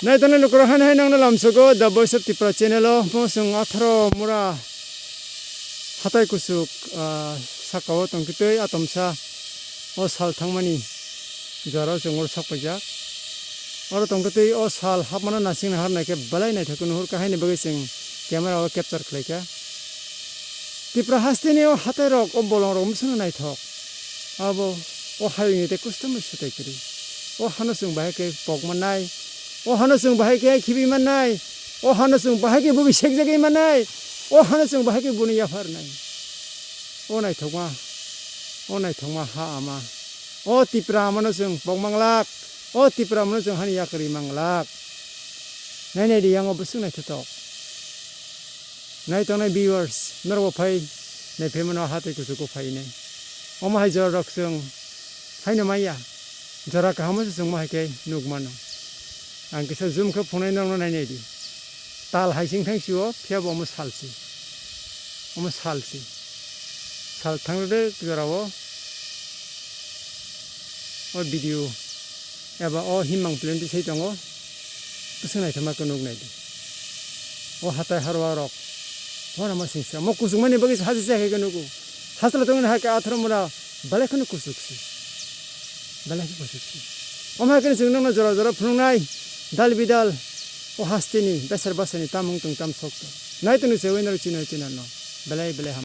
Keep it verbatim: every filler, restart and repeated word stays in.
Nai tongnai lukurok, haino hai nangno lamsogo The Voice of Tripura channel o, omo chwng atharo mura hatai kuchuk, ah, saka o tongkhe tei atomsa o sal thangmani jora o chwng oro sak paijak. Oro tongkhe tei o sal hapmano nasing nahar naikhe belai naithok khe nuhur kha, haini bagwi chwng camera o capture khlaikha. Tripura hasteni o hatai rok, o bolong rok bwswkno naithok. Abo o hayungni tei custom bai swtai kwrwi. O hano chwng bahai khe pok mannai. O hano chwng bahai khe khibi mannai. O hano chwng bahai khe bwbwi sekjagwi mannai. O hano chwng bahai khe buni yapharnai. O naithokma, o naithokma ha ama. O Tipra amano chwng pok manglak. O Tipra amano chwng hani yakarwi manglak. Nai nai di, yango bwswk naithotok. Nai tongnai viewers, norok bo phai nai phai mano, hatai kuchuk o phai nai. Omo hai jora rok chwng haino maya. Jora kaham o se chwng mo hai khe nuk mano. Ang kisa zoom khe phunai norokno nai nai di. Tal hai sing thang sio, phiya bo omo sal si. Omo sal si. Sal thang de jora o. O video eba o himmang plenty sai tongo. Bwswk naithokma khe nuk nai di. O hatai harwa rok. Uanama singsa. Mo kuchukmani bagwi haji se hai khe nugo. Hastla tongni hai khe atharo mura belai kheno kuchuk si. Belai khe kuchuk si. Omo hai khe chwng nokno jora jora phunuknai. Dal bidal. O hasteni besar basani tamung tong tam sok tong. Nai tongni se winner chino chino no. Belai belai ham.